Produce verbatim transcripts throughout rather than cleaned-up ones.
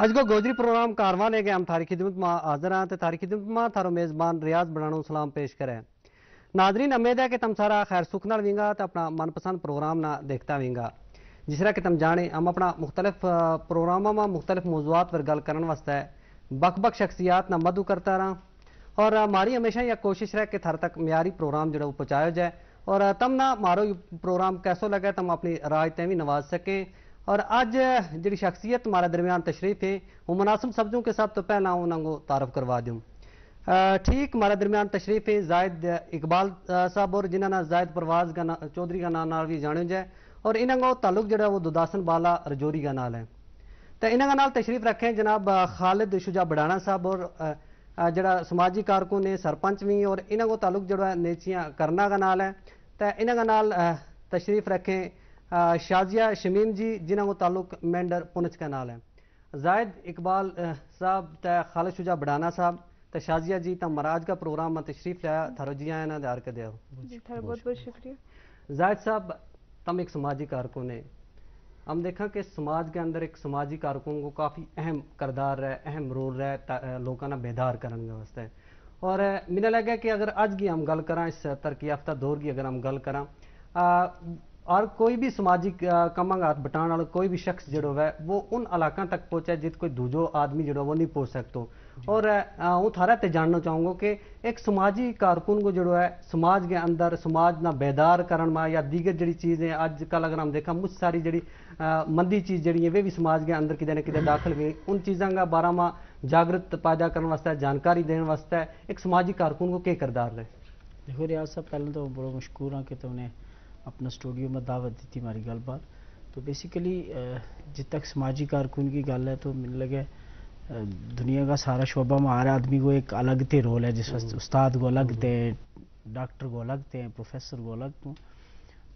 اج کو گوجری پروگرام کاروان ہے کہ ہم تھاری خدمت ما حاضر ہیں تے تھاری خدمت ما تھارو میزبان ریاض بنانو سلام پیش کرے۔ ناظرین، امید ہے کہ تم سارا خیر سکھ نال وینگا تے اپنا من پسند پروگرام نا دیکھتا وینگا۔ جس طرح کہ تم جانے، ہم اپنا مختلف پروگراماں ما مختلف موضوعات پر گل کرن واسطے بک بک شخصیات نا مدعو کرتا رہا۔ اور ہماری ہمیشہ یہ کوشش رہے کہ تھر تک معیاری پروگرام جڑا وہ پہنچایا جائے۔ اور تم نا مارو پروگرام کیسو لگے تم اپنی رائے تیں بھی نواز سکیں۔ اور اج جڑی شخصیت ہمارے درمیان تشریف ہیں، وہ مناسب سبزوں کے ساتھ تو پہلا انہوں کو تعارف کروا دوں۔ ٹھیک ہمارے درمیان تشریف ہیں زاہد اقبال صاحب اور جنہاں نا زاہد پرواز کا چودھری کا نام نال بھی جانے جائے۔ اور انہوں کو تعلق جڑا وہ دوداسن بالا رجوری کا نال ہے۔ تو انہوں کا نال تشریف رکھیں جناب خالد شجاع بڑھانا صاحب اور جڑا سماجی کارکن نے سرپنچ وی اور انہاں کو تعلق جڑا نیچیاں کرنا کا نال ہے۔ تے انہاں کا نال تشریف رکھیں شازیہ شمیم جی، جنہاں کو تعلق مینڈر پنچ کا نال ہے۔ زاہد اقبال صاحب تے خالد شجاع بڑھانا صاحب تے شازیہ جی تم مراج کا پروگرام ما تشریف لایا، تھارو جی آیا نا دے ہر کے دیو۔ جی تھارو بہت بہت شکریہ۔ زاہد صاحب، تم ایک سماجی کارکن ہے۔ ہم دیکھاں کہ سماج کے اندر ایک سماجی کارکن کو کافی اہم کردار رہے، اہم رول رہے لوکاں نا بیدار کرن کے واسطے۔ اور منا لگا کہ اگر اج کی ہم گل کراں، اس ترقی یافتہ دور کی اگر ہم گل کراں، ہر کوئی بھی سماجی کماں کا ہاتھ بٹان والا کوئی بھی شخص جڑو ہے وہ ان علاقاں تک پہنچے جت کوئی دوجو آدمی جڑو وہ نہیں پہنچ سکتو۔ اور ہوں تھارے تے جاننا چاہوں گا کہ ایک سماجی کارکن کو جڑو ہے سماج کے اندر سماج نا بیدار کرن ما یا دیگر جڑی چیز ہیں، اج کل اگر ہم دیکھاں مچ ساری جڑی مندی چیز جڑی ہیں وہ بھی سماج کے اندر کدے نہ کدے داخل ہوئی، ان چیزاں کا بارہ ما جاگرت پیدا کرن واسطے، جانکاری دین واسطے ایک سماجی کارکن کو کے کردار رہے؟ دیکھو ریاض صاحب، پہلے تو بڑو مشکور ہاں کہ تم نے اپنا اسٹوڈیو ما دعوت دیتی ہماری گل بات۔ تو بیسیکلی جت تک سماجی کارکن کی گل ہے تو منا لگے دنیا کا سارا شعبہ ما ہر آدمی کو ایک الگ تے رول ہے، جس واسطے استاد کو الگ تے، ڈاکٹر کو الگ تے، پروفیسر کو الگ تو۔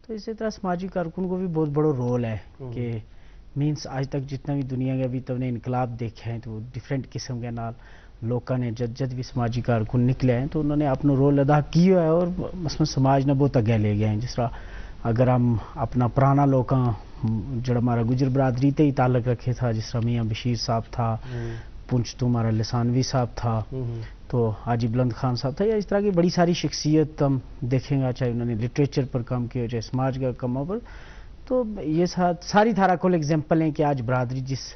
تو اسی طرح سماجی کارکن کو بھی بہت بڑو رول ہے کہ مینس آج تک جتنا بھی دنیا کے ابھی تم نے انقلاب دیکھے ہیں تو ڈفرنٹ قسم کے نال لوکاں نے جد جد بھی سماجی کارکن نکلے ہیں تو انہوں نے اپنا رول ادا کیا ہے اور مثلا سماج نے بہت اگے لے گیا ہے۔ جس طرح اگر ہم اپنا پرانا لوکاں جڑا ہمارا گجر برادری تے ہی تعلق رکھے تھا، جس طرح میاں بشیر صاحب تھا، پنچ تو ہمارا لسانوی صاحب تھا، تو حاجی بلند خان صاحب تھا، یا اس طرح کی بڑی ساری شخصیت ہم دیکھیں گا، چاہے انہوں نے لٹریچر پر کام کیا ہو، چاہے سماج کا کماں پر۔ تو یہ ساری تھارا کول ایگزامپل ہیں کہ آج برادری جس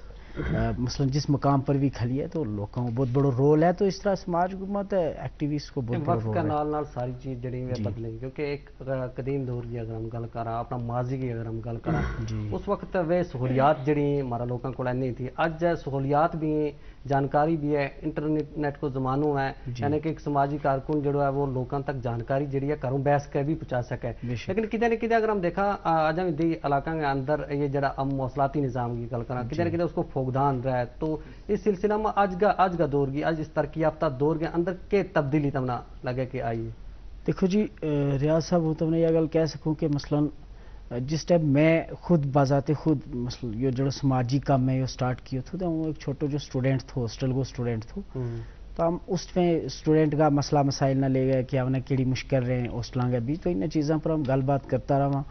مثلا جس مقام پر بھی کھلی ہے تو لوکاں کو بہت بڑو رول ہے۔ تو اس طرح سماج حکومت ایکٹیوسٹ کو بہت بڑو رول ہے۔ نال نال ساری چیز جڑی ہوئی ہے بدلیں گی کیونکہ ایک قدیم دور کی اگر ہم گل کراں، اپنا ماضی کی اگر ہم گل کراں، اس وقت وہ سہولیات جڑی ہمارا لوکاں کول نہیں تھی۔ اج سہولیات بھی، جانکاری بھی ہے، انٹرنیٹ کو زمانو ہے، یعنی کہ ایک سماجی کارکن جڑو ہے وہ لوکاں تک جانکاری جڑی ہے گھروں بحث کے بھی پہنچا سکے۔ لیکن کدے نہ کدے اگر ہم دیکھاں، اج ہم دی علاقہ کے اندر یہ جڑا ہم مواصلاتی نظام کی گل کراں، کدے نہ کدے اس کو فوگدان رہا ہے۔ تو اس سلسلہ میں اج کا اج کا دور کی اج اس ترقی یافتہ دور کے اندر کے تبدیلی تم نا لگے کہ آئی ہے؟ دیکھو جی، ریاض صاحب، ہوں تم نے یہ گل کہہ سکوں کہ مثلا جس ٹائم میں خود بذات خود مثلا یہ جڑا سماجی کام میں یہ سٹارٹ کیو تھو تو ہوں ایک چھوٹو جو سٹوڈنٹ تھو، ہاسٹل کو سٹوڈنٹ تھو، تو ہم اس میں سٹوڈنٹ کا مسئلہ مسائل نہ لے گئے کہ ہم نے کیڑی مشکل رہے ہاسٹلاں کے بھی، تو ان چیزاں پر ہم گل بات کرتا رہا۔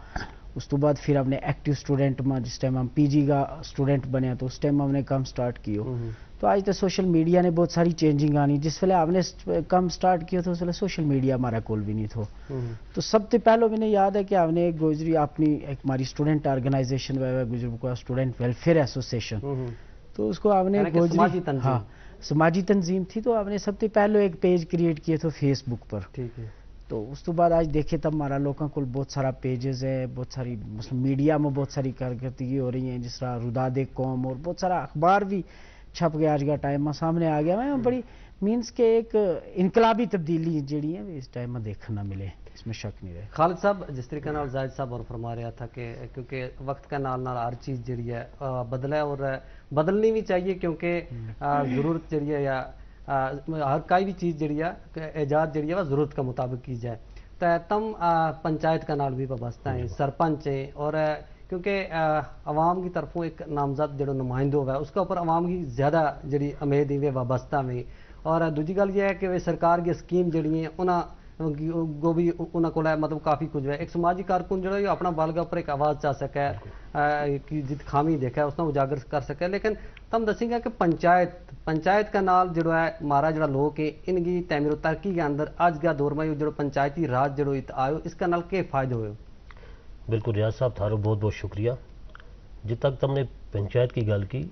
اس تو بعد پھر ہم نے ایکٹیو سٹوڈنٹ ما جس ٹائم ہم پی جی کا سٹوڈنٹ بنیا تو اس ٹائم ہم نے کم سٹارٹ کیو۔ تو آج تو سوشل میڈیا نے بہت ساری چینجنگ آنی، جس ویلے ہم نے کم سٹارٹ کیو تھو اس ویلے سوشل میڈیا ہمارا کول بھی نہیں تھو۔ تو سب تے پہلو میں نے یاد ہے کہ ہم نے گوجری اپنی ایک ہماری سٹوڈنٹ آرگنائزیشن وے گوجری کو سٹوڈنٹ ویلفیئر ایسوسیشن، تو اس کو ہم نے گوجری سماجی تنظیم تھی تو ہم نے سب تے پہلو ایک پیج کریئیٹ کیے تھو فیس بک پر۔ تو اس تو بعد آج دیکھے تب ہمارا لوکاں کول بہت سارا پیجز ہے، بہت ساری مثلا میڈیا میں بہت ساری کارکردگی ہو رہی ہیں، جس طرح ردا دے قوم اور بہت سارا اخبار بھی چھپ گیا، آج کا ٹائم میں سامنے آ گیا میں بڑی مینس کہ ایک انقلابی تبدیلی جڑی ہے اس ٹائم میں دیکھنا ملے، اس میں شک نہیں رہے۔ خالد صاحب، جس طریقے نال زاہد صاحب اور فرما رہا تھا کہ کیونکہ وقت کا نال نال ہر چیز جڑی ہے بدلے اور بدلنی بھی چاہیے کیونکہ ضرورت جڑی ہے یا ہر کائی بھی چیز جڑی ہے ایجاد جڑی ہے وہ ضرورت کا مطابق کی جائے۔ تو تم پنچایت کا نال بھی وابستہ ہیں، سرپنچ ہیں اور کیونکہ عوام کی طرفوں ایک نامزد جڑو نمائندو ہوا ہے اس کا اوپر عوام کی زیادہ جڑی امید ہیں وہ وابستہ ہیں۔ اور دوجی گل یہ ہے کہ وہ سرکار کی اسکیم جڑی ہیں انہاں گو بھی انہاں کول ہے مطلب کافی کچھ ہے۔ ایک سماجی کارکن جڑا ہے اپنا بال کے اوپر ایک آواز چاہ سکے، جت خامی دیکھا ہے اس نا اجاگر کر سکے۔ لیکن تم دسیں گا کہ پنچایت پنچایت کا نال جڑو ہے، مارا جڑا لوک ہیں ان کی تعمیر و ترقی کے اندر اج کا دور ما یوہ جڑو پنچایتی راج جڑو ات آیو اس کا نال کے فائدو ہویو؟ بالکل ریاض صاحب، تھارو بہت بہت شکریہ۔ جتنا تم نے پنچایت کی گل کی،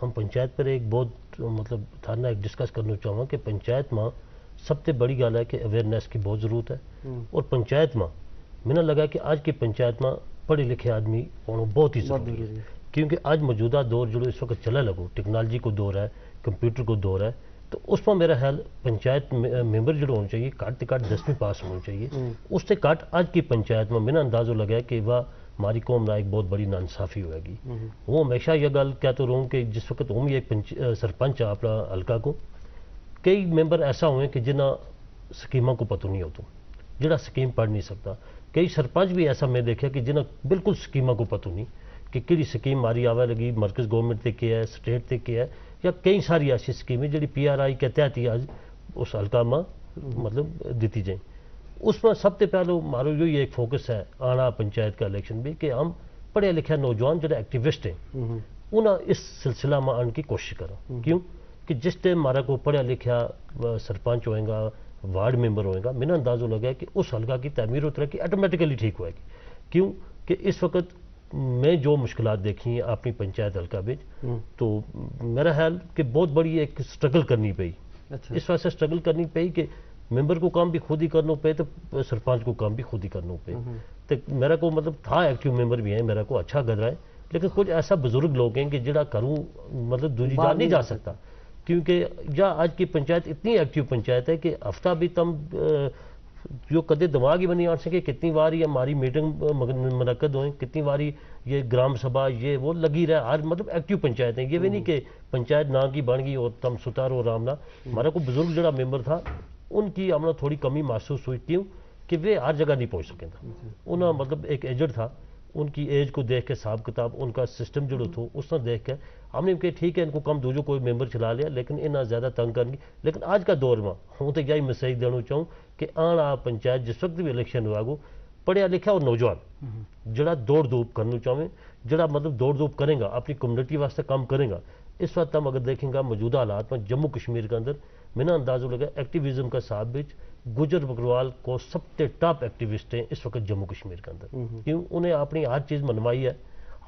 ہم پنچایت پر ایک بہت مطلب تھارنا ایک ڈسکس کرنو چاہواں کہ پنچایت ما سب تے بڑی گل ہے کہ اویئرنیس کی بہت ضرورت ہے۔ اور پنچایت ما منا لگا کہ اج کی پنچایت ما پڑھے لکھے آدمی ہونو بہت ہی ضروری ہے۔ کیونکہ اج موجودہ دور جڑو اس وقت چلا لگو، ٹیکنالوجی کو دور ہے، کمپیوٹر کو دور ہے، تو اس ما میرا خیال پنچایت ممبر جڑو ہونو چاہیے، کٹ تے کٹ دسویں پاس ہونو چاہیے۔ اس تے کٹ اج کی پنچایت ما منا اندازو لگا ہے کہ واہ، ہماری قوم نا ایک بہت بڑی ناانصافی ہوئے گی۔ وہ ہمیشہ یہ گل کہتو رہوں کہ جس وقت ہوں یہ سرپنچ اپنا حلقہ کو، کئی ممبر ایسا ہوئے کہ جنہاں سکیماں کو پتو نہیں ہوتو، جڑا سکیم پڑھ نہیں سکتا۔ کئی سرپنچ بھی ایسا میں دیکھیا کہ جنہاں بالکل سکیماں کو پتو نہیں کہ کہڑی سکیم ماری آوے لگی، مرکز گورنمنٹ تے کیا ہے، سٹیٹ تے کیا ہے، یا کئی ساری ایسی سکیمیں جڑی پی آر آئی کے تحت ہی اج اس حلقہ ما مطلب دتی جائیں۔ اس ما سب تے پہلو مارو یوہی ایک فوکس ہے، آنا پنچایت کا الیکشن بھی کہ ہم پڑھیا لکھیا نوجوان جڑے ایکٹیوسٹ ہیں، انہاں اس سلسلہ ما آن کی کوشش کرو۔ کیوں کہ جس ٹائم مارا کو پڑھیا لکھیا سرپنچ ہوئیں گا، وارڈ ممبر ہوئیں گا، مینا اندازو لگا ہے کہ اس حلقہ کی تعمیر و ترقی آٹومیٹیکلی ٹھیک ہوئے گی۔ کیوں کہ اس وقت میں جو مشکلات دیکھی ہیں اپنی پنچایت حلقہ بچ، تو میرا خیال کہ بہت بڑی ایک سٹرگل کرنی پئی۔ اس واسطے سٹرگل کرنی پئی کہ ممبر کو کام بھی خود ہی کرنو پے تو سرپنچ کو کام بھی خود ہی کرنو پے۔ تو میرا کو مطلب تھا ایکٹیو ممبر بھی ہیں، میرا کو اچھا گدرا ہے، لیکن کچھ ایسا بزرگ لوگ ہیں کہ جڑا کروں مطلب دوجی جان نہیں جا سکتا۔ کیونکہ یا آج کی پنچایت اتنی ایکٹیو پنچایت ہے کہ ہفتہ بھی تم جو کدے دماغ ہی بنی آن سکے، کتنی وار یہ ہماری میٹنگ منعقد ہوئیں، کتنی وار یہ گرام سبھا یہ وہ لگی رہے، ہر مطلب ایکٹیو پنچایت ہیں۔ یہ بھی نہیں کہ پنچایت نہ کی بن گئی اور تم ستا رہو آرام نہ۔ ہمارا کوئی بزرگ جڑا ممبر تھا، ان کی ہم نا تھوڑی کمی محسوس ہوئی۔ کیوں کہ وہ ہر جگہ نہیں پہنچ سکے تھا۔ انہاں مطلب ایک ایجڈ تھا، ان کی ایج کو دیکھ کے حساب کتاب ان کا سسٹم جڑو تھو اس طرح دیکھ کے ہم نے کہا ٹھیک ہے، ان کو کم دوجو کوئی ممبر چلا لیا، لیکن انہاں زیادہ تنگ کرنی۔ لیکن آج کا دور ما ہوں تو یہی میسج دینو چاہوں کہ آن آ پنچایت جس وقت بھی الیکشن ہوا گو، پڑھیا لکھیا اور نوجوان جڑا دوڑ دھوپ کرنو چاہویں، جڑا مطلب دوڑ دھوپ کریں گا، اپنی کمیونٹی واسطے کام کریں گا، اس وقت ہم اگر دیکھیں گا موجودہ حالات میں جموں کشمیر کے اندر مینا اندازو لگا ایکٹیویزم کا حساب بچ گجر بکروال کو سب تے ٹاپ ایکٹیوسٹ ہیں اس وقت جموں کشمیر کے اندر۔ کیوں انہیں اپنی ہر چیز منوائی ہے،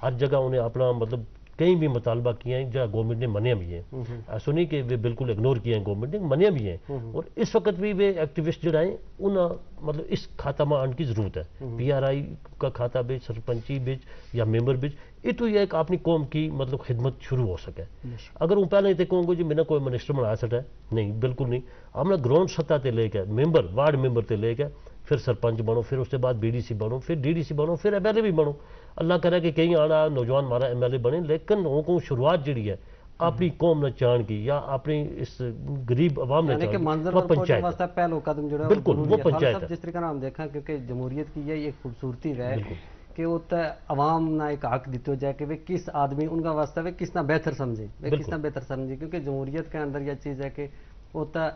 ہر جگہ انہیں اپنا مطلب کہیں بھی مطالبہ کیا ہیں جہاں گورنمنٹ نے منیا بھی ہیں۔ ایسو نہیں کہ وہ بالکل اگنور کیا ہیں، گورنمنٹ نے منیا بھی ہیں۔ اور اس وقت بھی وہ ایکٹیوسٹ جڑا ہیں انہاں مطلب اس کھاتا ما آن کی ضرورت ہے۔ پی آر آئی کا کھاتا بچ، سرپنچی بچ یا ممبر بچ، اتو یہ ایک اپنی قوم کی مطلب خدمت شروع ہو سکے۔ اگر ہوں پہلے ہی تے کہوں گو جی مینا کوئی منسٹر بنا سکتا ہے، نہیں، بالکل نہیں۔ ہم نا گراؤنڈ سطح تے لے کے ممبر، وارڈ ممبر تے لے کے پھر سرپنچ بنو، پھر اس کے بعد بی ڈی سی بنو، پھر ڈی ڈی سی بنو، پھر ایم ایل اے بھی بنو۔ اللہ کرے کہ کہیں آنا نوجوان ہمارا ایم ایل اے بنے، لیکن ہوں کو شروعات جڑی ہے اپنی قوم نا چاہن کی یا اپنی اس غریب عوام نا چاہن کی۔ بالکل وہ پنچایت ہے۔ جس طریقے نا ہم دیکھا کیونکہ جمہوریت کی یہی ایک خوبصورتی رہے کہ اتھے عوام نا ایک حق دتو جائے کہ وہ کس آدمی ان کا واسطے وہ کس نا بہتر سمجھے، وہ کس نا بہتر سمجھے، کیونکہ جمہوریت کے اندر یہ چیز ہے کہ اتھے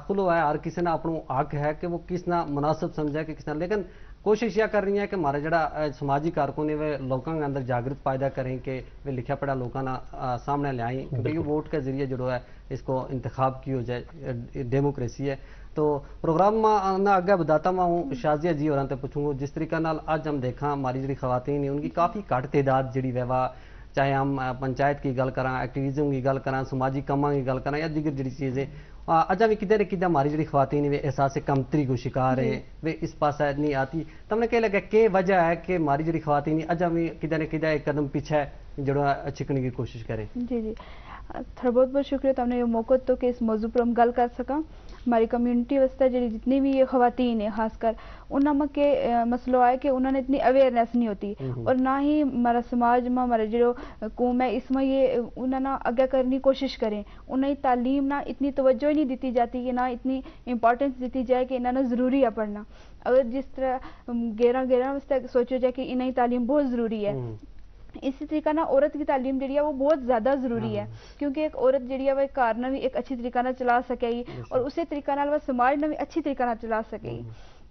کھلو ہے، ہر کسی نا اپنو حق ہے کہ وہ کس نا مناسب سمجھے کہ کس نا، لیکن کوشش یہ کر رہی ہے کہ ہمارا جڑا سماجی کارکن ہے وہ لوکاں کے اندر جاگرت پیدا کریں کہ وہ لکھیا پڑھیا لوکاں نا سامنے لے آئیں، کیونکہ یہ ووٹ کے ذریعے جڑو ہے اس کو انتخاب کیو جائے، ڈیموکریسی ہے۔ تو پروگرام ما نا اگے بداتا ما ہوں شازیہ جی ہوراں تے پوچھوں گو، جس طریقہ نال اج ہم دیکھاں ہماری جڑی خواتین ہیں ان کی کافی گھٹ تعداد جڑی ویوا، چاہے ہم پنچایت کی گل کراں، ایکٹیویزم کی گل کراں، سماجی کماں کی گل کراں یا دیگر جڑی چیزیں، اجاں بھی کدے نہ کدے ہماری جڑی خواتین ہیں وہ احساس کمتری کو شکار ہیں، وہ اس پاسا نہیں آتی۔ تم نے کہہ لگا کہ وجہ ہے کہ ہماری جڑی خواتین ہیں اجاں بھی کدے نہ کدے ایک قدم پیچھے جڑو ہے چھکنے کی کوشش کریں؟ جی جی، تھوڑا بہت بہت شکریہ تم نے یہ موقع تو کہ اس موضوع پر ہم گل کر سکاں۔ ہماری کمیونٹی واسطے جڑی جتنی بھی یہ خواتین ہیں خاص کر انہاں ما کے مسئلو آئے کہ انہاں نے اتنی اویئرنیس نہیں ہوتی، اور نہ ہی ہمارا سماج ما ہمارا جڑو قوم ہے اس ما یہ انہاں نا اگے کرنی کوشش کریں۔ انہاں ہی تعلیم نا اتنی توجہ ہی نہیں دیتی جاتی کہ نہ اتنی امپورٹنس دیتی جائے کہ انہاں نا ضروری ہے پڑھنا۔ اگر جس طرح گیرہ گیرہ واسطے سوچو جائے کہ انہاں ہی تعلیم بہت ضروری ہے، اسی طریقہ نا عورت کی تعلیم جڑی ہے وہ بہت زیادہ ضروری ہے، کیونکہ ایک عورت جڑی ہے وہ ایک گھر نا بھی ایک اچھی طریقہ نا چلا سکے گی اور اسی طریقہ نال وہ سماج نا بھی اچھی طریقہ نا چلا سکے گی۔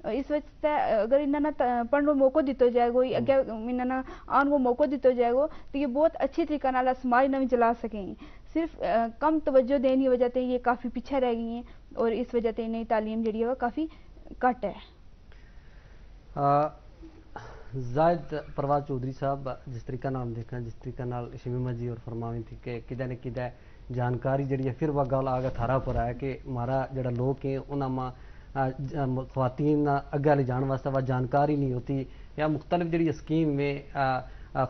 اس وجہ سے اگر انہاں نا پڑھن کو موقع دتو جائے گو، اگے انہاں نا آن کو موقع دتو جائے گو، تو یہ بہت اچھی طریقہ نال سماج نویں چلا سکیں۔ صرف کم توجہ دین کی وجہ تے یہ کافی پیچھے رہ گئی ہیں، اور اس وجہ تے انہیں تعلیم جیڑی ہے وہ کافی گھٹ ہے۔ زاہد پرواز چوہدری صاحب، جس طریقہ نال ہم دیکھاں، جس طریقہ نال شمیمہ جی اور فرماویں تھی کہ کدے نہ کدے جانکاری جیڑی ہے پھر وہ گل آ کے تھارا پر آیا کہ مارا جیڑا لوک ہیں انہاں ما خواتین نا اگے لے جان واسطے وہ جانکاری نہیں ہوتی، یا مختلف جیڑی اسکیم میں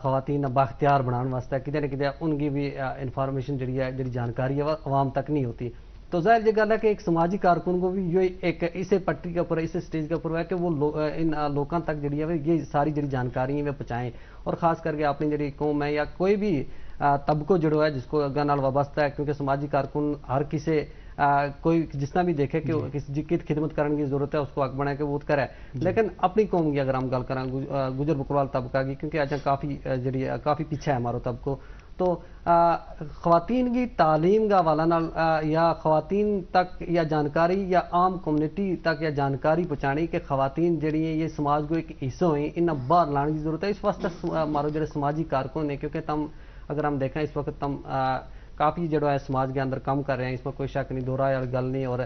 خواتین نا بااختیار بنان واسطے کدے نہ کدے ان کی بھی انفارمیشن جیڑی ہے جیڑی جانکاری ہے وہ عوام تک نہیں ہوتی۔ تو ظاہر یہ گل ہے کہ ایک سماجی کارکن کو بھی یوہی ایک اسے پٹری کے اپر اسے سٹیج کے اپر ہوا ہے کہ وہ ان لوکاں تک جیڑی ہے یہ ساری جیڑی جانکاری ہیں وہ پہنچائیں، اور خاص کر کے اپنی جیڑی قوم ہے یا کوئی بھی طبقو جیڑو ہے جس کو اگاں نال وابستہ ہے، کیونکہ سماجی کارکن ہر کسے کوئی جس طرح بھی دیکھے کہ کس جی کت خدمت کرن کی ضرورت ہے اس کو حق بنائے کہ وہ کرے۔ لیکن اپنی قوم کی اگر ہم گل کراں، گجر بکروال طبقہ کی، کیونکہ اجاں کافی جیڑی کافی پیچھے ہے ہمارو طبقو، تو خواتین کی تعلیم کا حوالہ نال یا خواتین تک یا جانکاری یا عام کمیونٹی تک یا جانکاری پہنچانی کہ خواتین جیڑی ہیں یہ سماج کو ایک حصو ہیں، انہاں باہر لان کی ضرورت ہے۔ اس واسطے ہمارو جیڑے سماجی کارکن ہیں، کیونکہ تم اگر ہم دیکھیں اس وقت تم کافی جیڑا ہے سماج کے اندر کم کر رہے ہیں، اس میں کوئی شک نہیں، دو رائے اور گل نہیں، اور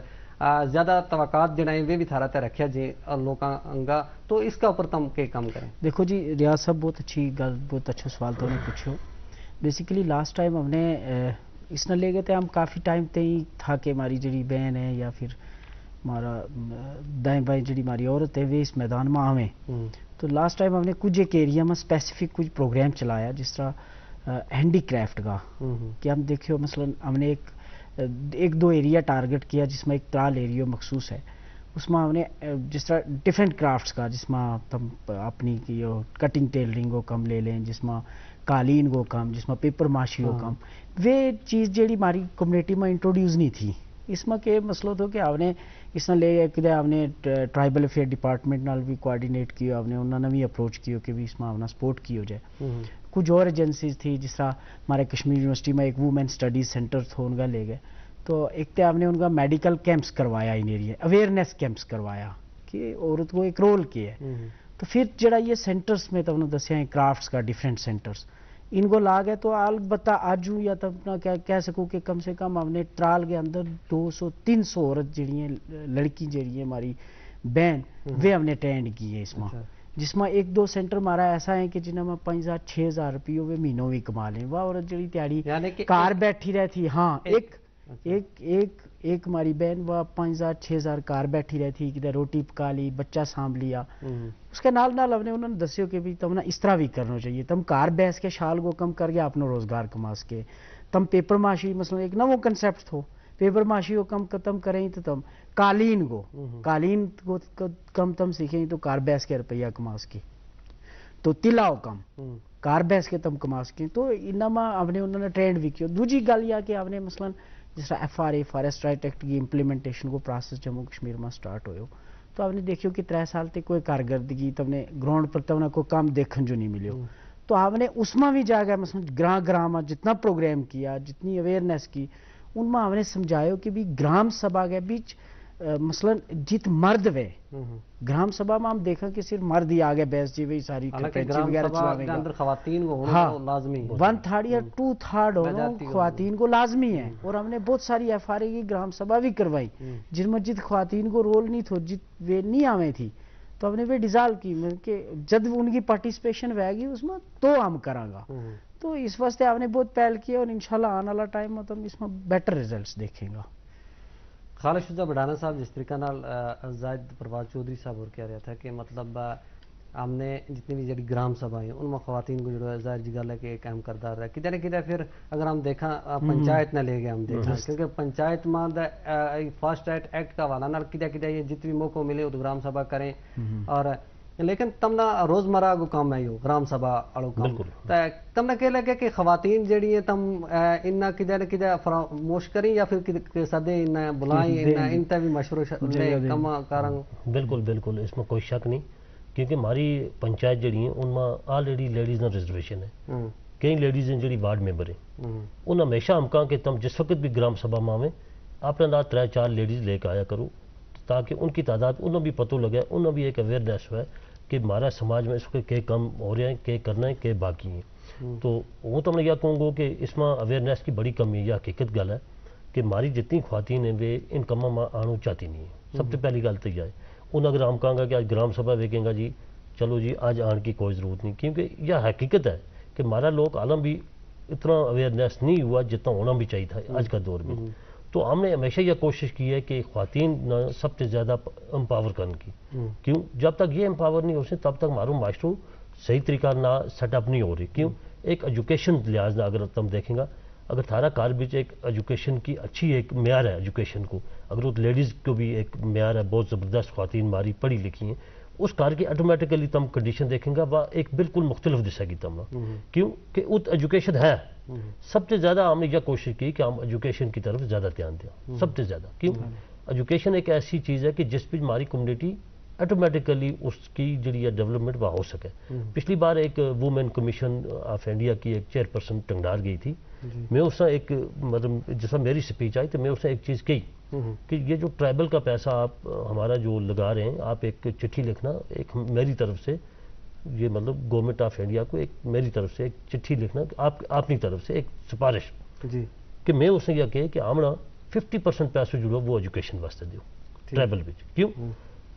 زیادہ توقعات جیڑا ہیں وہ بھی تھارا تے رکھیا جی لوکاں انگا۔ تو اس کا اپر تم کے کم کریں؟ دیکھو جی ریاض صاحب، بہت اچھی گل، بہت اچھا سوال تو نے پوچھو۔ بیسیکلی لاسٹ ٹائم ہم نے اس نہ لے گئے تھے، ہم کافی ٹائم تے ہی تھا کہ ہماری جڑی بہن ہے یا پھر ہمارا دائیں بائیں جڑی ہماری عورت ہے وہ اس میدان میں آویں۔ تو لاسٹ ٹائم ہم نے کچھ ایک ایریا میں اسپیسیفک کچھ پروگرام چلایا، جس طرح ہینڈی کرافٹ کا کہ ہم دیکھیو مثلا ہم نے ایک ایک دو ایریا ٹارگٹ کیا جس میں ایک ترال ایریا مخصوص ہے، اس میں ہم نے جس طرح ڈفرنٹ کرافٹس کا، جس میں تم اپنی کٹنگ ٹیلرنگ کو کم لے لیں، جس میں قالین کو کم، جس میں پیپر ماشی کو کم، وہ چیز جیڑی ہماری کمیونٹی میں انٹروڈیوس نہیں تھی۔ اس ما کے مسئلو تھو کہ ہم نے اس نا لے گیا کدے ہم نے ٹرائبل افیئر ڈپارٹمنٹ نال بھی کوآرڈینیٹ کیو، ہم نے انہاں نا بھی اپروچ کیو کہ بھی اس ما ہم نا سپورٹ کیو جائے۔ کچھ اور ایجنسیز تھی جس طرح ہمارے کشمیر یونیورسٹی ما ایک وومن سٹڈیز سینٹر تھو، ان کا لے گئے۔ تو ایک تے ہم نے ان کا میڈیکل کیمپس کروایا، ان ایریا اویئرنیس کیمپس کروایا کہ عورت کو ایک رول کیا ہے۔ تو پھر جڑا یہ سینٹرز میں تو انہوں دسیا ہیں کرافٹس کا ڈفرنٹ سینٹرز ان کو لاگ ہے تو البتہ اج ہوں یا تو اپنا کہہ سکوں کہ کم سے کم ہم نے ٹرال کے اندر دو سو تین سو عورت جیڑی ہیں، لڑکی جیڑی ہیں ہماری بہن، وہ ہم نے ٹرینڈ کی ہے اس ما۔ جس ما ایک دو سینٹر ہمارا ایسا ہے کہ جنہاں ما پانچ ہزار چھ ہزار روپیو وہ مہینو بھی کما لیں، وہ عورت جیڑی تیاری کار بیٹھی رہتی۔ ہاں، ایک ایک ایک ایک ہماری بہن وہ پانچ ہزار چھ ہزار کار بیٹھی رہتی، کدھر روٹی پکا لی، بچہ سانبھ لیا۔ اس کے نال نال ہم نے انہوں نے دسیو کہ بھی تم نا اس طرح بھی کرنا چاہیے، تم کار بیس کے شال کو کم کر کے اپنا روزگار کما سکے۔ تم پیپر ماشی مثلا ایک نوو کنسپٹ تھو، پیپر ماشی کو کم ختم کریں تو تم قالین کو قالین کو کم تم سیکھیں تو کار بیس کے روپیہ کما سکے۔ تو تلا ہو کم کار بیس کے تم کما سکیں۔ تو انہاں ما ہم نے انہوں نے ٹرینڈ بھی کیو۔ دوجی گل یا کہ ہم نے مثلا جس طرح ایف آر اے فارسٹ رائٹ ایکٹ کی امپلیمنٹیشن کو پراسس جموں کشمیر ما سٹارٹ ہویو، تو ہم نے دیکھیو کہ ترے سال تے کوئی کارگردگی تم نے گراؤنڈ پر تم نے کوئی کام دیکھن جو نہیں ملیو۔ تو ہم نے اس ما بھی جا گیا مثلا گراں گراں ما جتنا پروگرام کیا، جتنی اویئرنیس کی، ان ما ہم نے سمجھایو کہ بھی گرام سبھا کے بیچ مثلا جت مرد وے، گرام سبھا ما ہم دیکھاں کہ صرف مرد ہی آگے بیس جی وہی ساری کھپیں چی وغیرہ چلاویں گا۔ خواتین کو ہونا لازمی، ون تھرڈ یا ٹو تھرڈ ہونا خواتین کو لازمی ہے۔ اور ہم نے بہت ساری ایف آر اے کی گرام سبھا بھی کروائی جن میں جت خواتین کو رول نہیں تھو، جت وے نہیں آویں تھی، تو ہم نے وے ڈیزالو کی کہ جد ان کی پارٹیسپیشن وے گی اس میں تو ہم کراں گا۔ تو اس واسطے ہم نے بہت پہل کی ہے اور انشاءاللہ آنے والا ٹائم میں تو ہم اس میں بیٹر ریزلٹس دیکھیں گا۔ خالد شجاع بڈھانا صاحب، جس طریقہ نال زاہد پرواز چوہدری صاحب اور کہہ رہا تھا کہ مطلب ہم نے جتنی بھی جڑی گرام سبھا ہیں ان میں خواتین کو جڑا ہے ظاہر جی گل ہے کہ ایک اہم کردار رہا کدھر نہ کدھر۔ پھر اگر ہم دیکھاں پنچایت نہ لے گیا ہم دیکھاں کیونکہ پنچایت ماں دا فاسٹ رائٹ ایکٹ کا حوالہ نال کدھر کدھر یہ جتنی موقع ملے ادھر گرام سبھا کریں۔ اور لیکن تم نا روزمرہ کو کام ہے یو گرام سبھا اڑو کام۔ تم نا کہہ لگے کہ خواتین جیڑی ہیں تم ان نا کدھر نہ کدھر فراموش کریں یا پھر کدھر سدے ان نا بلائیں ان نا ان تے بھی مشورہ کم کریں؟ بالکل بالکل، اس میں کوئی شک نہیں، کیونکہ ہماری پنچایت جیڑی ہیں ان میں آلریڈی لیڈیز نا ریزرویشن ہے۔ کئی لیڈیز ہیں جیڑی وارڈ ممبر ہیں، ان ہمیشہ ہم کہاں کہ تم جس وقت بھی گرام سبھا میں آویں اپنے نال ترے چار لیڈیز لے کے آیا کرو۔ تاکہ ان کی تعداد انہوں بھی پتو لگے، انہوں بھی ایک اویئرنیس ہوئے کہ ہمارا سماج میں اس کے کم ہو رہے ہیں، کے کرنا ہے، کے باقی ہیں۔ تو ہوں تم نے یا کہوں گو کہ اس ما اویئرنیس کی بڑی کمی ہے، یا حقیقت گل ہے کہ ہماری جتنی خواتین ہیں وہ ان کماں ما آنو چاہتی نہیں ہے۔ سب سے پہلی گل تو یہ ہے۔ انہوں اگر ہم کہاں گا کہ آج گرام سبھا ویکھیں گا جی، چلو جی آج آن کی کوئی ضرورت نہیں، کیونکہ یہ حقیقت ہے کہ ہمارا لوگ عالم بھی اتنا اویئرنیس نہیں ہوا جتنا ہونا بھی چاہیے تھا آج کا دور میں۔ تو ہم نے ہمیشہ یہ کوشش کی ہے کہ خواتین نا سب سے زیادہ امپاور کرنے کی۔ کیوں؟ جب تک یہ امپاور نہیں ہو سکے تب تک ہمارو معاشرو صحیح طریقہ نہ سیٹ اپ نہیں ہو رہی۔ کیوں؟ ایک ایجوکیشن لحاظ نہ اگر تم دیکھیں گا، اگر تھارا کار بچ ایک ایجوکیشن کی اچھی ایک معیار ہے ایجوکیشن کو، اگر وہ لیڈیز کو بھی ایک معیار ہے، بہت زبردست خواتین ہماری پڑھی لکھی ہیں، اس کار کی آٹومیٹیکلی تم کنڈیشن دیکھیں گا وہ ایک بالکل مختلف دسے گی تم نا۔ کیوں کہ ات ایجوکیشن ہے۔ سب سے زیادہ ہم نے یہ کوشش کی کہ ہم ایجوکیشن کی طرف زیادہ دھیان دیں، سب سے زیادہ۔ کیوں؟ ایجوکیشن ایک ایسی چیز ہے کہ جس پہ ہماری کمیونٹی آٹومیٹیکلی اس کی جڑی ہے ڈیولپمنٹ وہ ہو سکے۔ پچھلی بار ایک وومن کمیشن آف انڈیا کی ایک چیئرپرسن ٹنگڈار گئی تھی۔ میں اس نے ایک، مطلب، جس طرح میری سپیچ آئی تو میں اس نے ایک چیز کہی کہ یہ جو ٹرائبل کا پیسہ آپ ہمارا جو لگا رہے ہیں، آپ ایک چٹھی لکھنا، ایک میری طرف سے، یہ مطلب گورنمنٹ آف انڈیا کو ایک میری طرف سے ایک چٹھی لکھنا، آپ اپنی طرف سے ایک سفارش کہ میں اس نے یہ کہے کہ آمنا ففٹی پرسنٹ پیسو جڑو وہ ایجوکیشن واسطے دیو، ٹرائبل وچ۔ کیوں؟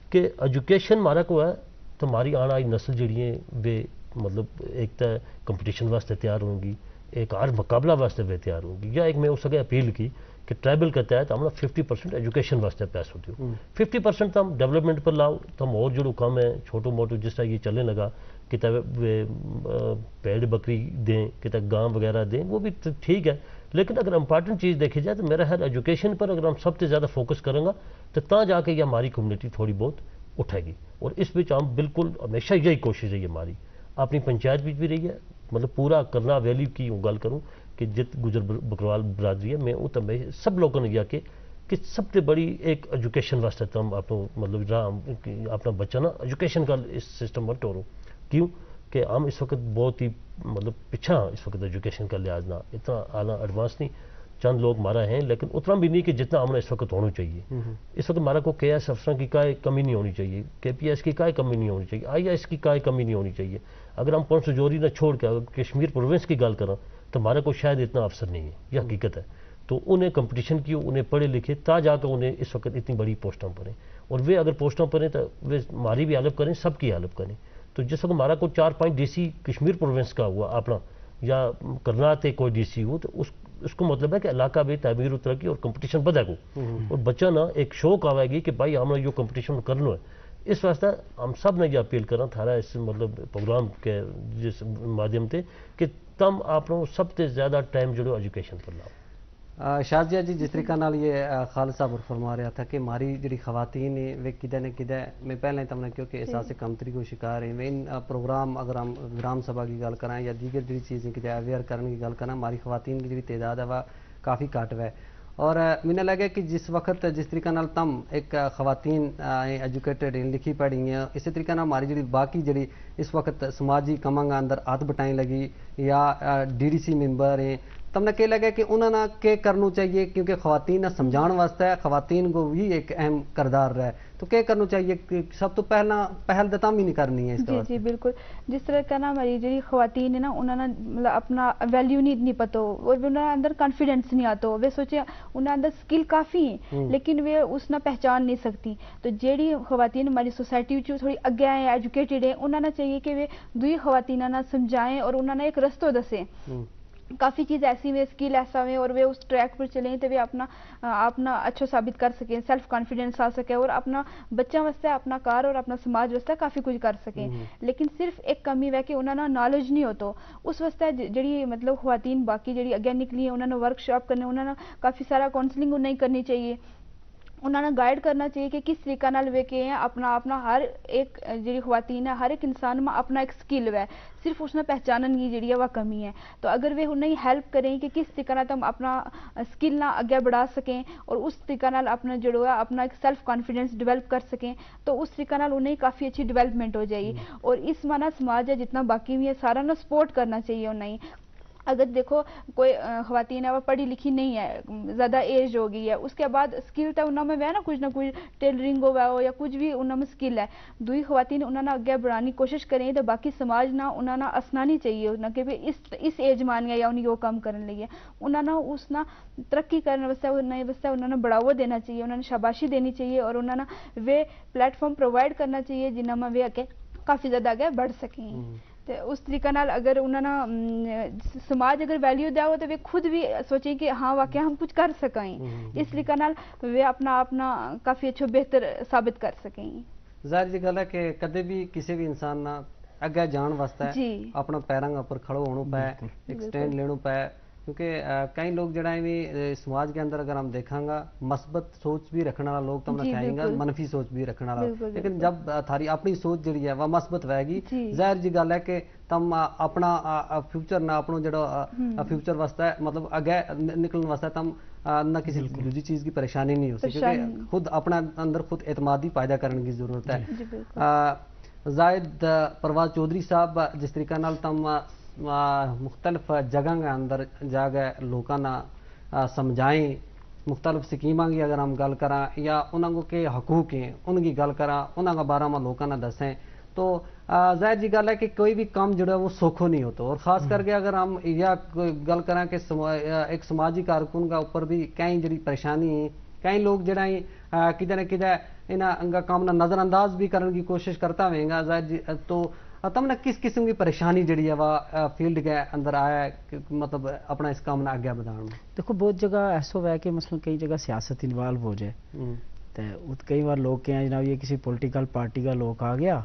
کہ ایجوکیشن ہمارا کو ہے تو ہماری آن آئی نسل جڑی ہیں وہ، مطلب، ایک تو کمپٹیشن واسطے تیار ہوں گی، ایک ہر مقابلہ واسطے وہ تیار ہوں گی۔ یا ایک میں اس کے اپیل کی کہ ٹرائبل کے تحت ہم ففٹی پرسنٹ ایجوکیشن واسطے پیسو دیو۔ ففٹی پرسنٹ تو ہم ڈیولپمنٹ پر لاؤ، تو ہم اور جڑو کم ہے، چھوٹو موٹو جس طرح یہ چلنے لگا، کتنے وہ، آ، پیڑ بکری دیں، کتنے گاں وغیرہ دیں، وہ بھی ٹھیک ہے۔ لیکن اگر امپورٹنٹ چیز دیکھی جائے تو میرا خیال ایجوکیشن پر اگر ہم سب سے زیادہ فوکس کریں گا تو تاں جا کے یہ ہماری کمیونٹی تھوڑی بہت اٹھے گی۔ اور اس وچ ہم بالکل ہمیشہ یہی کوشش رہی ہے ہماری، اپنی پنچایت وچ بھی رہی ہے، مطلب پورا کرنا ویلی کی ہوں گل کروں کہ جت گجر بکروال برادری ہے، میں ات ہمیشہ سب لوگوں نے یہ کہ کہ سب سے بڑی ایک ایجوکیشن واسطے تم اپنا، مطلب، راہ اپنا بچہ نا ایجوکیشن کا اس سسٹم پر ٹورو۔ کیوں کہ ہم اس وقت بہت ہی، مطلب، پچھا اس وقت ایجوکیشن کا لحاظ نہ اتنا اعلیٰ ایڈوانس نہیں۔ چند لوگ ہمارا ہیں لیکن اتنا بھی نہیں کہ جتنا ہمنا اس وقت ہونا چاہیے۔ اس وقت ہمارا کو کے ایس افسراں کی کائے کمی نہیں ہونی چاہیے، کے پی ایس کی کائے کمی نہیں ہونی چاہیے، آئی ایس کی کائے کمی نہیں ہونی چاہیے۔ اگر ہم پنچ سجوری نہ چھوڑ کے اگر کشمیر پروونس کی گل کریں تو ہمارا کو شاید اتنا افسر نہیں ہے، یہ حقیقت ہے۔ تو انہیں کمپٹیشن کیو، انہیں پڑھے لکھے تا جا کے انہیں اس وقت اتنی بڑی پوسٹاں پر ہیں۔ اور وہ اگر پوسٹاں پر ہیں تو وہ ہماری بھی ہیلپ کریں، سب کی ہیلپ کریں۔ تو جس وقت ہمارا کوئی چار پانچ ڈی سی کشمیر پروونس کا ہوا اپنا، یا کرنا تے کوئی ڈی سی ہو تو اس اس کو مطلب ہے کہ علاقہ بھی تعمیر و ترقی اور کمپٹیشن بدھے گو۔ اور بچہ نا ایک شوق آوے گی کہ بھائی ہم نے یوہ کمپٹیشن کرنو ہے۔ اس واسطے ہم سب نے یہ اپیل کرنا تھارا اس مطلب پروگرام کے جس مادھیم تے کہ تم اپنو سب تے زیادہ ٹائم جڑو ایجوکیشن پر لاؤ۔ شازیہ جی، جس طریقہ نال یہ خالد صاحب اور فرما رہا تھا کہ ہماری جڑی خواتین ہیں وہ کدے نہ کدے، میں پہلے تم نے کہیو کہ احساس کمتری کو شکار ہیں، میں ان پروگرام اگر ہم گرام سبھا کی گل کریں یا دیگر جڑی چیزیں کدے اویئر کرنے کی گل کریں، ہماری خواتین کی جڑی تعداد ہے وہ کافی گھٹ ہوئے۔ اور منا لگے کہ جس وقت جس طریقہ نال تم ایک خواتین ایجوکیٹڈ ہیں، لکھی پڑھی ہیں، اسی طریقہ نال ہماری جڑی باقی جڑی اس وقت سماجی کماں کا اندر ہاتھ بٹائیں لگی یا ڈی ڈی سی ممبر ہیں، تم نے کہہ لگے کہ انہوں نے کہہ کرنو چاہیے؟ کیونکہ خواتین نا سمجھان واسطے خواتین کو بھی ایک اہم کردار رہے، تو کہہ کرنو چاہیے کہ سب تو پہلا پہل تو تم ہی نہیں کرنی ہے اس جی طرح جی سے۔ بالکل۔ جس طرح کہنا ہماری جڑی خواتین ہیں نا، انہوں نے مطلب اپنا ویلیو نہیں اتنی پتو، اور بھی انہوں نے اندر کانفیڈنس نہیں آتو، وہ سوچے انہوں نے اندر سکل کافی ہیں لیکن وہ اس نا پہچان نہیں سکتی۔ تو جیڑی خواتین ہماری سوسائٹی وچ تھوڑی اگے آئے ہیں، ایجوکیٹڈ ہیں، انہاں نا چاہیے کہ وہ دوئی خواتین نا سمجھائیں اور انہاں نا ایک رستو دسیں۔ کافی چیز ایسی ہوئے، سکل ایسا ہوئے اور وہ اس ٹریک پر چلیں تو وہ اپنا اپنا اچھو ثابت کر سکیں، سیلف کانفیڈنس آ سکے اور اپنا بچہ واسطے، اپنا کار اور اپنا سماج واسطے کافی کچھ کر سکیں۔ لیکن صرف ایک کمی ہوئے کہ انہاں نا نالج نہیں ہوتو۔ اس واسطے جیڑی مطلب خواتین باقی جیڑی اگے نکلی ہیں انہاں نا ورک شاپ کرنے، انہاں نا کافی سارا کونسلنگ انہاں ہی کرنی چاہیے۔ انہاں نا گائیڈ کرنا چاہیے کہ کس طریقہ نال ویکھے ہیں اپنا اپنا ہر ایک جیڑی خواتین ہے، ہر ایک انسان ما اپنا ایک سکل ہوئے، صرف اس نا پہچانن کی جیڑی ہے وہ کمی ہے۔ تو اگر وہ انہاں ہی ہیلپ کریں کہ کس طریقہ نال تم اپنا سکل نا اگے بڑھا سکیں اور اس طریقہ نال اپنا جیڑو ہے اپنا ایک سیلف کانفیڈنس ڈیولپ کر سکیں، تو اس طریقہ نال انہاں ہی کافی اچھی ڈیولپمنٹ ہو جائے گی۔ اور اس مانا سماج ہے جتنا باقی بھی ہے سارا نا سپورٹ کرنا چاہیے انہاں ہی۔ اگر دیکھو، کوئی خواتین ہے وہ پڑھی لکھی نہیں ہے، زیادہ ایج ہو گئی ہے، اس کے بعد اسکل تو انہوں میں وہے نا، کچھ نہ کچھ ٹیلرنگ ہو وہے ہو یا کچھ بھی انہوں میں اسکل ہے۔ دوئی خواتین انہوں نے اگے بڑھانی کوشش کریں تو باقی سماج نا انہوں نے اسنانی چاہیے، انہوں نے کہ اس ایج مانیے یا انہوں نے یوہ کم کرن لگی ہے، انہوں نے اس نا ترقی کرنے واسطے انہوں نے بڑھاوا دینا چاہیے، انہوں نے شاباشی دینی چاہیے اور انہوں نے ویہ پلیٹ فارم پرووائیڈ کرنا چاہیے جنہوں میں ویہ اگے کافی زیادہ اگے بڑھ سکیں۔ تے اس طریقہ نال اگر انہاں نا سماج اگر ویلیو دیا ہو تو وہ خود بھی سوچیں کہ ہاں واقعی ہم کچھ کر سکیں، اس طریقہ نال وہ اپنا اپنا کافی اچھو بہتر ثابت کر سکیں۔ ظاہر جی گل ہے کہ کدے بھی کسی بھی انسان نا اگے جان واسطے اپنا پیراں اپر کھڑو ہونو پے، ایک سٹینڈ لینو پے۔ کیونکہ کئی لوگ جڑا ہے سماج کے اندر اگر ہم دیکھاں گا، مثبت سوچ بھی رکھنے والا لوگ تم نہ کھائیں گا، منفی سوچ بھی رکھنے والا، لیکن جب تھاری اپنی سوچ جڑی ہے وہ مثبت ہوئے گی، ظاہر جی گل ہے کہ تم اپنا فیوچر نہ اپنو جڑا فیوچر واسطے مطلب اگے نکلن واسطے تم نہ کسی دوجی چیز کی پریشانی نہیں ہو سکتی۔ خود اپنا اندر خود اعتمادی پیدا کرنے کی ضرورت ہے۔ زاہد پرواز چوہدری صاحب، جس طریقہ نال تم مختلف جگہ کے اندر جا کے لوکاں نا سمجھائیں، مختلف سکیماں کی اگر ہم گل کراں یا انہاں کو کے حقوق ہیں ان کی گل کراں، انہاں کا بارہ ما لوکاں نا دسیں، تو ظاہر جی گل ہے کہ کوئی بھی کم جڑا وہ سوکھو نہیں ہوتا۔ اور خاص کر کے اگر ہم یا گل کراں کہ ایک سماجی کارکن کا اپر بھی کئی جڑی پریشانی ہیں، کئی لوگ جڑا ہیں کدھے نہ کدھے انہاں انگا کام نا نظرانداز بھی کرن کی کوشش کرتا ہوئیں گا۔ ظاہر جی تو تم نا کس قسم کی پریشانی جڑی ہے وہ فیلڈ کے اندر آیا ہے کہ مطلب اپنا اس کام نا آگے بڑھان میں؟ دیکھو، بہت جگہ ایسو ہویا کہ مثلاً کئی جگہ سیاست انوالو ہو جائے، تے کئی بار لوگ کہیں جناب یہ کسی پولیٹیکل پارٹی کا لوگ آ گیا،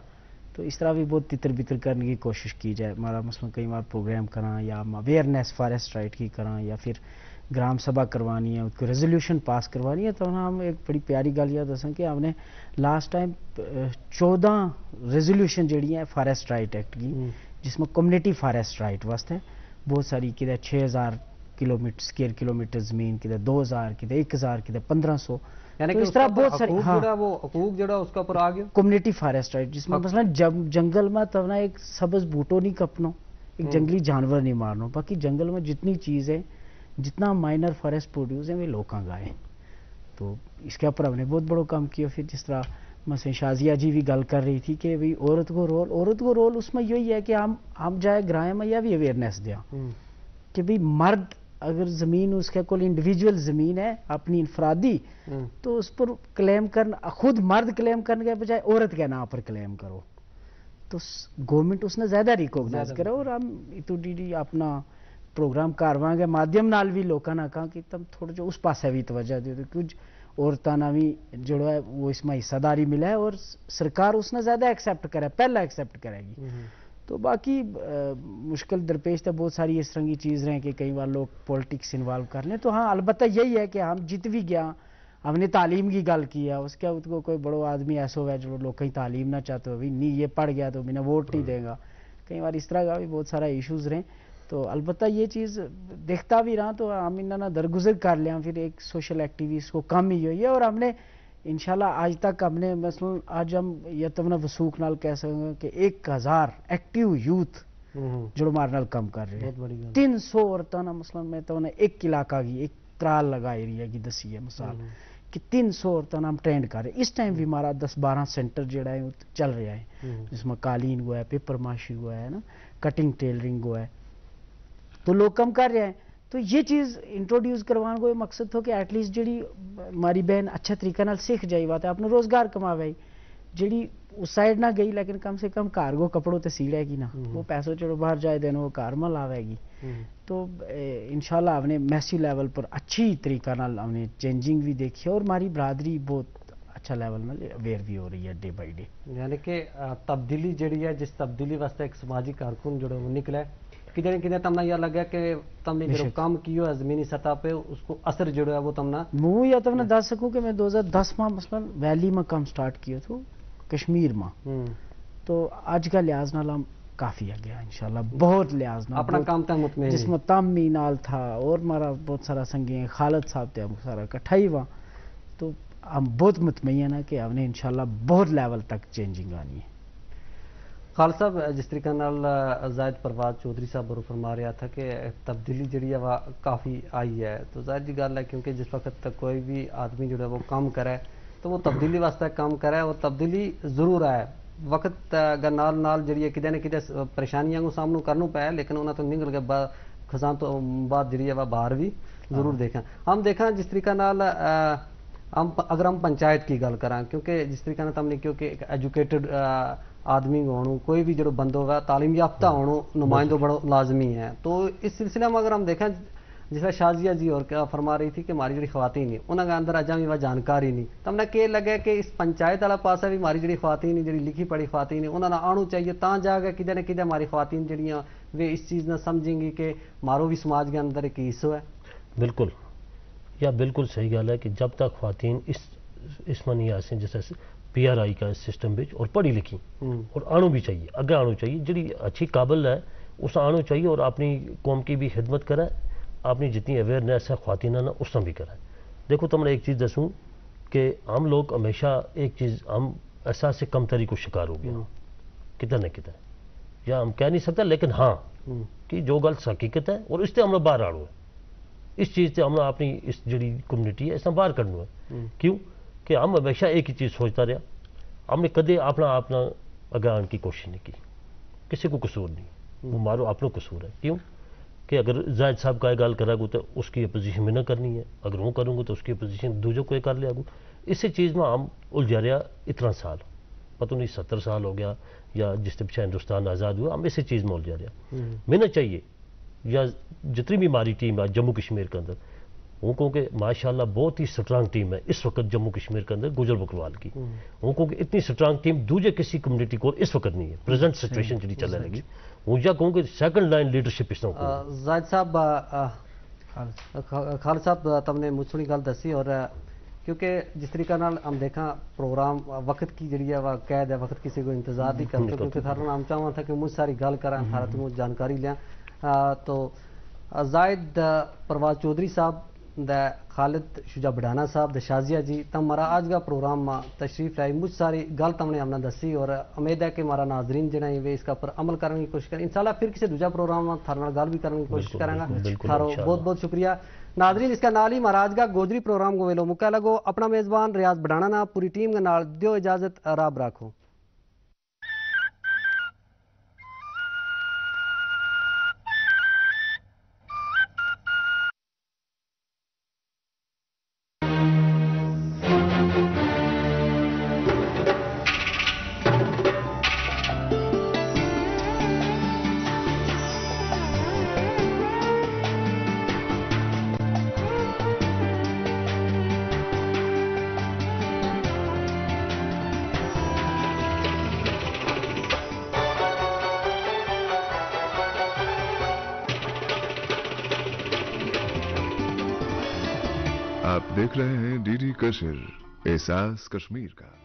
تو اس طرح بھی بہت تتر بتر کرنے کی کوشش کی جائے۔ ہمارا مثلاً کئی بار پروگرام کراں یا ہم اویئرنیس فارسٹ رائٹ کی کراں یا پھر گرام سبھا کروانی ہے، اس کو ریزولوشن پاس کروانی ہے، تو ہم ایک بڑی پیاری گل یاد دساں کہ ہم نے لاسٹ ٹائم چودہ ریزولوشن جڑی ہیں فارسٹ رائٹ ایکٹ کی، جس میں کمیونٹی فارسٹ رائٹ واسطے بہت ساری کدھے چھ ہزار کلومیٹر، اسکوائر کلومیٹر زمین، کدھے دو ہزار، کدھے ایک ہزار، کدھے پندرہ سو۔ یعنی تو کہ اس طرح بہت ساری، ہاں، حقوق جڑا اس کا پر آ گیا۔ کمیونٹی فارسٹ رائٹ، جس میں مثلاً جنگل میں تو نا ایک سبز بوٹو نہیں کپنو، ایک جنگلی جانور نہیں مارنو، باقی جنگل میں جتنی چیز ہے، جتنا مائنر فارسٹ پروڈیوس ہیں، وہ لوکاں کا ہے۔ تو اس کے اوپر ہم نے بہت بڑو کام کیا۔ پھر جس طرح مثلاً شازیہ جی بھی گل کر رہی تھی کہ بھئی عورت کو رول، عورت کو رول اس میں یہی ہے کہ ہم ہم جائے گرائیں میں یا بھی اویئرنیس دیا کہ بھئی مرد اگر زمین اس کے کول انڈیویجول زمین ہے اپنی انفرادی، تو اس پر کلیم کرنا، خود مرد کلیم کرنے کے بجائے عورت کے نام پر کلیم کرو، تو گورنمنٹ اس نے زیادہ ریکوگنائز کرے۔ اور ہم اتو ڈی ڈی اپنا پروگرام کارواں کے مادھیم نال بھی لوکاں نا کہاں کہ تم تھوڑا جو اس پاسے بھی توجہ دیو تو کچھ عورتاں نا بھی جڑو ہے وہ اس میں حصہ داری ملے اور سرکار اس نا زیادہ ایکسپٹ کرے، پہلا ایکسپٹ کرے گی۔ تو باقی مشکل درپیش تو بہت ساری اس طرح کی چیز رہیں کہ کئی بار لوگ پولیٹکس انوالو کر لیں۔ تو ہاں، البتہ یہی ہے کہ ہم جت بھی گیا، ہم نے تعلیم کی گل کی ہے، اس کے ات کو کوئی بڑو آدمی ایسو ہوئے جو لوگ کہیں تعلیم نہ چاہتے ہوئے نہیں، یہ پڑھ گیا تو میں نے ووٹ نہیں دیں گا۔ کئی بار اس طرح کا بھی بہت سارا ایشوز رہیں۔ تو البتہ یہ چیز دیکھتا بھی رہا تو ہم انہاں نا درگزر کر لیا۔ پھر ایک سوشل ایکٹیوسٹ کو کم ہی ہوئی ہے اور ہم نے انشاءاللہ آج تک ہم نے مثلاً آج ہم یہ تمنا وسوخ نال کہہ سکاں کہ ایک ہزار ایکٹیو یوتھ جڑو مارے نال کم کر رہے ہیں۔ تین سو عورتاں نا مثلاً میں تمنا ایک علاقہ کی ایک ترال لگائی رہی ہے کہ دسی ہے مثال کہ تین سو عورتاں نا ہم ٹرینڈ کر رہے ہیں۔ اس ٹائم بھی ہمارا دس بارہ سینٹر جڑا ہے چل رہا ہے، جس میں قالین ہوا ہے، پیپر ماشی ہوا ہے نا، کٹنگ ٹیلرنگ ہوا ہے۔ تو لوگ کم کر رہے ہیں۔ تو یہ چیز انٹروڈیوس کروان کو یہ مقصد تھو کہ ایٹ لیسٹ جڑی ہماری بہن اچھا طریقہ نال سیکھ جائی بات ہے، اپنا روزگار کماوے، جڑی اس سائیڈ نہ گئی لیکن کم سے کم گھر کو کپڑو تے سیڑے گی نا، وہ پیسو چڑو باہر جائے دینا وہ گھر ما لاوے گی۔ تو انشاءاللہ ہم نے میسی لیول پر اچھی طریقہ نال ہم نے چینجنگ بھی دیکھی اور ہماری برادری بہت اچھا لیول نال اویئر بھی ہو رہی ہے ڈے بائی ڈے۔ یعنی کہ تبدیلی جڑی ہے، جس تبدیلی واسطے ایک سماجی کارکن جڑو نکلے، کدھر نہ کدھر تم نا یہ لگا کہ تم نے جڑو کام کیو ہے زمینی سطح پہ اس کو اثر جڑو ہے وہ تم نا مو یا تم نا دس سکوں کہ میں دو ہزار دس ماہ مثلاً ویلی ما کام سٹارٹ کیو تھو کشمیر ما، تو آج کا لحاظ نال ہم کافی آ گیا انشاءاللہ، بہت لحاظ نال اپنا کام تھا مطمئن جس میں تم می نال تھا اور ہمارا بہت سارا سنگی ہیں، خالد صاحب تھے، ہم سارا کٹھائی ہوا۔ تو ہم بہت مطمئن ہیں کہ ہم نے انشاءاللہ بہت لیول تک چینجنگ آنی ہے۔ خالد صاحب، جس طریقے نال زاہد پرواز چوہدری صاحب اور فرما رہیا تھا کہ تبدیلی جیہڑی ہے وہ کافی آئی ہے، تو ظاہر جی گل ہے کیونکہ جس وقت کوئی بھی آدمی جیہڑا وہ کم کرے تو وہ تبدیلی واسطے کم کرے، وہ تبدیلی ضرور آئے۔ وقت کے نال نال جیہڑی ہے کدے نہ کدے پریشانیاں کو سامنو کرنو پے، لیکن انہاں تو نکل کے بعد خزاں تو بعد جیہڑی ہے وہ باہر بھی ضرور دیکھاں۔ ہم دیکھاں جس طریقے نال ہم اگر ہم پنچایت کی گل کراں، کیونکہ جس طریقے نال تم نے کہیو کہ ایک ایجوکیٹڈ آدمی ہونو، کوئی بھی جیہڑو بندو ہووے تعلیم یافتہ ہونو، نمائندو بڑو لازمی ہے۔ تو اس سلسلے میں اگر ہم دیکھاں، جس طرح شازیہ جی اور فرما رہی تھی کہ ہماری جیہڑی خواتین ہیں انہاں کے اندر اجاں بھی وہ جانکاری نہیں، تم نا کہہ لگے کہ اس پنچایت والا پاسا بھی ہماری جیہڑی خواتین ہیں، جیہڑی لکھی پڑھی خواتین ہیں، انہاں نا آنو چاہیے تاں جا کے کدے نہ کدے ہماری خواتین جیہڑیاں وہ اس چیز نا سمجھیں گی کہ مارو بھی سماج کے اندر ایک حصو ہے۔ بالکل، یا بالکل صحیح گل ہے کہ جب تک خواتین اس اس ما نہیں آسیں جیسے پی آر آئی کا سسٹم بچ اور پڑھی لکھی اور آنو بھی چاہیے، اگے آنو چاہیے، جیہڑی اچھی قابل ہے اس آنو چاہیے اور اپنی قوم کی بھی خدمت کرے، اپنی جتنی اویئرنیس ہے خواتین نا اس نا بھی کرے۔ دیکھو تم نے ایک چیز دسوں کہ ہم لوگ ہمیشہ ایک چیز ہم احساس سے کمتری کو شکار ہو گیا کدھر نہ کدھر، یا ہم کہہ نہیں سکتا، لیکن ہاں کہ جو گل حقیقت ہے اور اس سے ہم لوگ باہر آنو ہے۔ اس چیز سے ہم لوگ اپنی اس جیہڑی کمیونٹی ہے اس نا باہر کرنو ہے۔ کیوں کہ ہم ہمیشہ ایک ہی چیز سوچتا رہیا، ہم نے کدے اپنا اپنا اگے آن کی کوشش نہیں کی۔ کسی کو قصور نہیں، وہ مارو اپنا قصور ہے۔ کیوں کہ اگر زاہد صاحب کا یہ گل کرا گو تو اس کی اپوزیشن میں نہ کرنی ہے، اگر وہ کروں گو تو اس کی اپوزیشن دوجو کوئی کر لیا گو۔ اسی چیز ما ہم الجھا رہیا۔ اتنا سال، پتو نہیں ستر سال ہو گیا یا جس تے پچھا ہندوستان آزاد ہوا، ہم اسی چیز ما الجھا رہیا۔ میں نہ چاہیے یا جتنی بھی ہماری ٹیم ہے جموں کشمیر کے اندر، ہوں کہوں کہ ماشاءاللہ بہت ہی سٹرانگ ٹیم ہے اس وقت جموں کشمیر کے اندر گجر بکروال کی۔ ہوں کہوں کہ اتنی سٹرانگ ٹیم دوجے کسی کمیونٹی کو اس وقت نہیں ہے، پریزنٹ سچویشن جیہڑی چلے لگی۔ ہوں یا کہوں کہ سیکنڈ لائن لیڈرشپ اس طرح کو۔ زاہد صاحب، خالد صاحب، تم نے مچ سوہنی گل دسی اور کیونکہ جس طریقے نال ہم دیکھاں پروگرام وقت کی جیہڑی ہے وہ قید ہے، وقت کسی کو انتظار نہیں کرتا، کیونکہ تھارا نال ہم چاہواں تھا کہ مچ ساری گل کراں، تھارا تو مچ جانکاری لیاں۔ تو زاہد پرواز چوہدری صاحب، دے خالد شجاع بڈھانا صاحب، دے شازیہ جی، تم ہمارا آج کا پروگرام ما تشریف لائی، مچ ساری گل تم نے ہم نا دسی اور امید ہے کہ ہمارا ناظرین جیہڑا ہیں وہ اس کا پر عمل کرنے کی کوشش کریں۔ انشاءاللہ پھر کسی دوجا پروگرام ما تھارا نال گل بھی کرنے کی کوشش کراں گا۔ تھارو بہت بہت شکریہ۔ ناظرین، اس کا نال ہی ہمارا آج کا گوجری پروگرام کو ویلو مکا لگو۔ اپنا میزبان ریاض بڈھانا نا پوری ٹیم کے نال دیو اجازت، رب رکھو۔ آپ دیکھ رہے ہیں ڈی ڈی کشر، احساس کشمیر کا۔